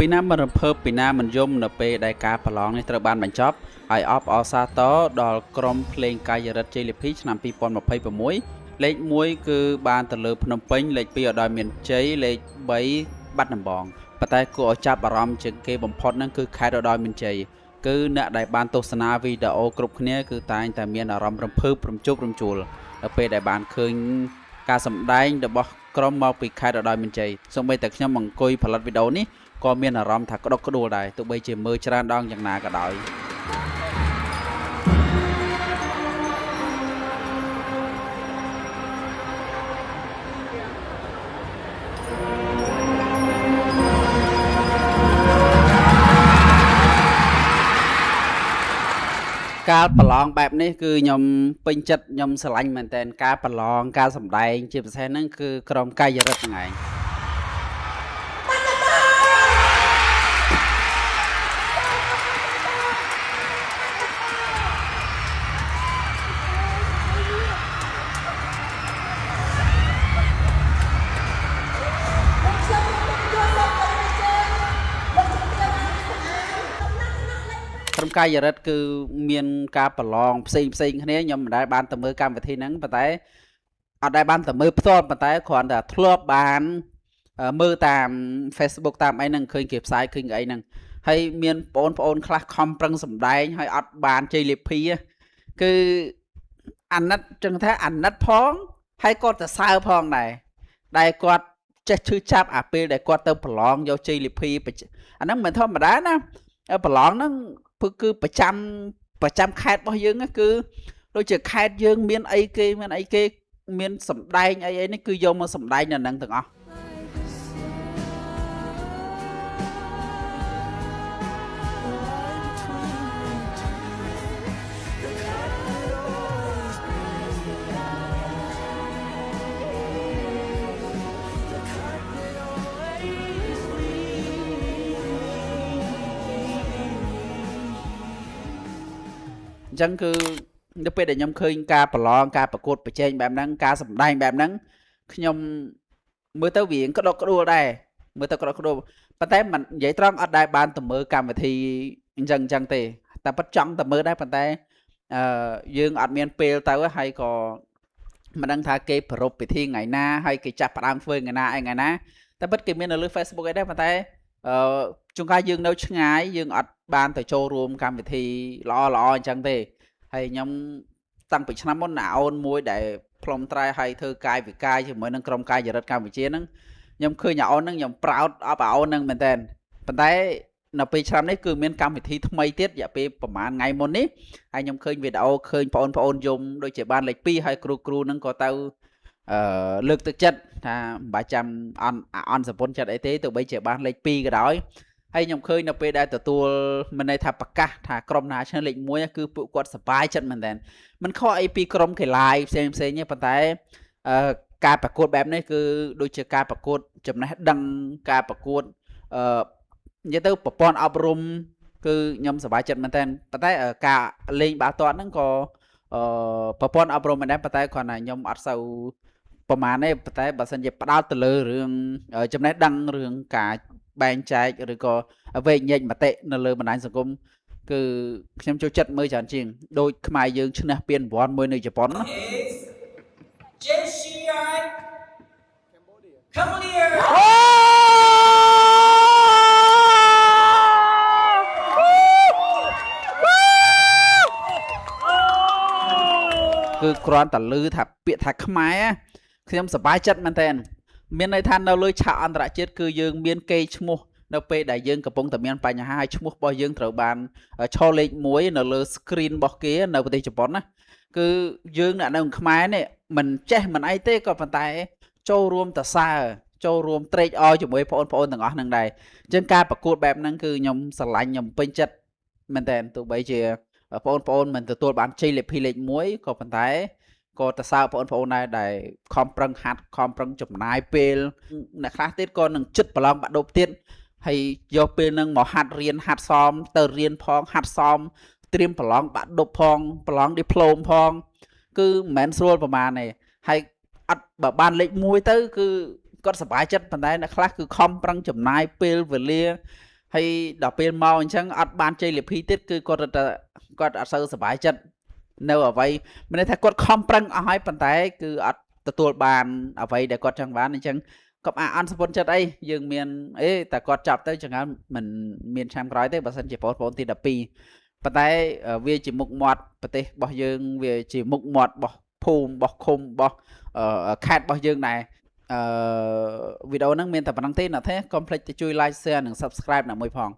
ពីណាមិនរំភើបពីណាមិនយំនៅពេលដែលការប្រឡងនេះត្រូវបានបញ្ចប់ហើយអបអរសាទរដល់ក្រុមភ្លេងកាយរិទ្ធជ័យលាភីឆ្នាំ2026លេខ1គឺបានទៅលើភ្នំពេញលេខ2ឧត្តរមានជ័យលេខ3បាត់ដំបងប៉ុន្តែគួរឲ្យចាប់អារម្មណ៍ជាងគេបំផុតហ្នឹងគឺខេត្តឧត្តរមានជ័យគឺអ្នកដែលបានទស្សនាវីដេអូគ្រប់គ្នាគឺតែងតែមានអារម្មណ៍រំភើបរំជោគរំជួលដល់ពេលដែលបានឃើញការសម្ដែងរបស់ក្រុមមកពីខេត្តឧត្តរមានជ័យសូម្បីតែខ្ញុំអង្គុយផលិតវីដេអូនេះក៏មានអារម្មណ៍ថាក្តុកក្តួលដែរទោះបីជាមើលច្រើនដងយ៉ាងណាក៏ដោយការប្រឡងបែបនេះគឺខ្ញុំពេញចិត្តខ្ញុំស្រឡាញ់មែនទែនការប្រឡងការសម្ដែងជាពិសេសហ្នឹងគឺក្រុមកាយរិទ្ធហ្នឹងឯងក្រុមកាយរិទ្ធគឺមានការប្រឡងផ្សេងផ្សេងគ្នាខ្ញុំមិនដែលបានទៅមើលកម្មវិធីហ្នឹងប៉ុន្តែអត់ដែលបានទៅមើលផ្ទាល់ប៉ុន្តែគ្រាន់តែធ្លាប់បានមើលតាម Facebook តាមអីហ្នឹងឃើញគេផ្សាយឃើញអីហ្នឹងហើយមានបងប្អូនខ្លះខំប្រឹងសម្ដែងហើយអត់បានជ័យលាភីគឺអាណិតចឹងថាអាណិតផងហើយគាត់ទៅសើផងដែរដែលគាត់ចេះឈឺចាប់អាពេលដែលគាត់ទៅប្រឡងយកជ័យលាភីអាហ្នឹងមិនធម្មតាណាប្រឡងហ្នឹងគឺប្រចាំខេត្តរបស់យើងគឺដូចជាខេត្តយើងមានអីគេមានអីគេមានសម្ដែងអីអីនេះគឺយកមកសម្ដែងនៅនឹងទាំងអស់អញ្ចឹងគឺនៅពេលដែលខ្ញុំឃើញការប្រឡងការប្រកួតប្រជែងបែបហ្នឹងការសម្ដែងបែបហ្នឹងខ្ញុំមើលទៅវាក្តុកក្តួលដែរមើលទៅក្តុកក្តួលប៉ុន្តែមិននិយាយត្រង់អត់ដែលបានទៅមើលកម្មវិធីអញ្ចឹងទេតែពិតចង់ទៅមើលដែរប៉ុន្តែយើងអត់មានពេលទៅហើយក៏មិនដឹងថាគេប្រារព្ធពិធីថ្ងៃណាហើយគេចាប់ផ្ដើមធ្វើថ្ងៃណាអីថ្ងៃណាតែពិតគេមាននៅលើ Facebook អីដែរប៉ុន្តែជួនកាលយើងនៅឆ្ងាយយើងអត់បានទៅចូលរួមកម្មវិធីល្អល្អអញ្ចឹងទេហើយខ្ញុំតាំងពីឆ្នាំមុនអាអូនមួយដែលផ្លុំត្រែឲ្យធ្វើកាយវិការជាមួយនឹងក្រុមកាយរិទ្ធកម្ពុជាហ្នឹងខ្ញុំឃើញអាអូនហ្នឹងខ្ញុំប្រោតអបអាអូនហ្នឹងមែនតើប៉ុន្តែនៅពេលឆ្នាំនេះគឺមានកម្មវិធីថ្មីទៀតរយៈពេលប្រហែលថ្ងៃមុននេះហើយខ្ញុំឃើញវីដេអូឃើញបងប្អូនយំដូចជាបានលេខ2ហើយគ្រូហ្នឹងក៏ទៅលើកទឹកចិត្តថាមិនបាច់ចាំអន់សពុនចិត្តអីទេទោះបីជាបានលេខ2ក៏ដោយហើយខ្ញុំឃើញនៅពេលដែលទទួលមានន័យថាប្រកាសថាក្រុមណាឈ្នះលេខ1គឺពួកគាត់សប្បាយចិត្តមែនទែនមិនខុសអីពីក្រុមកីឡាផ្សេងផ្សេងទេប៉ុន្តែការប្រកួតបែបនេះគឺដូចជាការប្រកួតចំណេះដឹងការប្រកួតនិយាយទៅប្រព័ន្ធអប់រំគឺខ្ញុំសប្បាយចិត្តមែនទែនប៉ុន្តែការលេងបាល់ទាត់ហ្នឹងក៏ប្រព័ន្ធអប់រំមែនដែរប៉ុន្តែគ្រាន់តែខ្ញុំអត់សូវប្រហែលទេប៉ុន្តែបើសិនជាផ្ដោតទៅលើរឿងចំណេះដឹងរឿងការបែងចែកឬក៏វែកញែកមតិនៅលើបណ្ដាញសង្គមគឺខ្ញុំចូលចិត្តមើលច្រើនជាងដូចខ្មែរយើងឈ្នះពានរង្វាន់មួយនៅជប៉ុនណា JCI Cambodia គឺគ្រាន់តែឮថាពាក្យថាខ្មែរខ្ញុំសប្បាយចិត្តមែនទែនមានន័យថានៅលើឆាកអន្តរជាតិគឺយើងមានកេរ្តិ៍ឈ្មោះនៅពេលដែលយើងកំពុងតែមានបញ្ហាហើយឈ្មោះរបស់យើងត្រូវបានឈរលេខ1នៅលើ screen របស់គេនៅប្រទេសជប៉ុនណាគឺយើងអ្នកនៅខ្មែរនេះមិនចេះមិនអីទេក៏ប៉ុន្តែចូលរួមតសើចូលរួមត្រេកអរជាមួយបងប្អូនទាំងអស់ហ្នឹងដែរអញ្ចឹងការប្រកួតបែបហ្នឹងគឺខ្ញុំស្រឡាញ់ខ្ញុំពេញចិត្តមែនតើទោះបីជាបងប្អូនមិនទទួលបានជ័យលាភីលេខ1ក៏ប៉ុន្តែក៏តសើបងប្អូនដែរដែលខំប្រឹងហាត់ខំប្រឹងចំណាយពេលអ្នកខ្លះទៀតក៏នឹងចិត្តប្រឡងបាក់ឌុបទៀតហើយយកពេលនឹងមកហាត់រៀនហាត់សមទៅរៀនផងហាត់សមត្រៀមប្រឡងបាក់ឌុបផងប្រឡងឌីប្លូមផងគឺមិនមែនស្រួលប្រហែលទេហើយអត់បើបានលេខ1ទៅគឺគាត់សប្បាយចិត្តប៉ុន្តែអ្នកខ្លះគឺខំប្រឹងចំណាយពេលវេលា ហើយដល់ពេលមកអញ្ចឹងអត់បានជ័យលាភីទៀតគឺគាត់រត់តែគាត់អត់សូវសប្បាយចិត្តនៅអ្វីមានន័យថាគាត់ខំប្រឹងអស់ហើយប៉ុន្តែគឺអត់ទទួលបានអ្វីដែលគាត់ចង់បានអញ្ចឹងកុំអាអន់សពុនចិត្តអីយើងមានអេតែគាត់ចាប់ទៅចង្ហើមមិនមានឆ្នាំក្រោយទេបើសិនជាបងប្អូនទី12ប៉ុន្តែវាជាមុខមាត់ប្រទេសរបស់យើងវាជាមុខមាត់របស់ភូមិរបស់ឃុំរបស់ខេត្តរបស់យើងដែរអឺវីដេអូហ្នឹងមានតែប៉ុណ្្នឹងទេអ្នកទេកុំភ្លេចទៅជួយ like share និង subscribe ណាមួយផង។